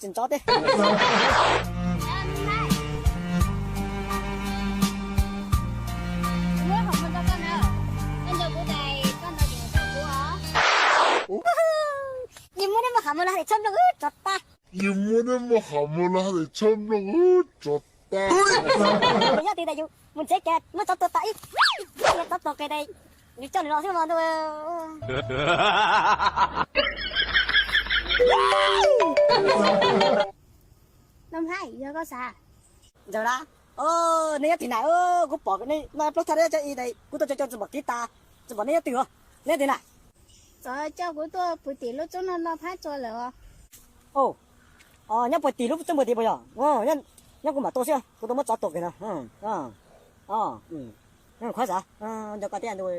Tsis ntxov thiab. Yus muab neb muag qhov muag los hais tias tshaj nplooj tsov tag. Yus muab neb muag qhov muag los hais tias tshaj nplooj tsov tag. Yus nyob twg tas yus mus tsev ces muab tsov tua tas ib, tsov tua qis tas yus coj nws los xwb mas ntuj. Noj Nplhaib, yog koj xav. Ntxawm na, neb nyob twg na? Kuv pom neb noj plaub thaj neb coj ib tas kuv tuaj coj coj tsis pom kev tas, tsis pom neb nyob twg os. Neb nyob twg na? Tsov coj kuv tuaj puag tim lub roob no Noj Nplhaib tso lawm os. Nyob puag tim lub roob puag tim puas yog? Nyob kuv mam tuaj xwb, kuv tuaj muab tsov tua kiag no. Qhuav xav nco koj thiab ntuj.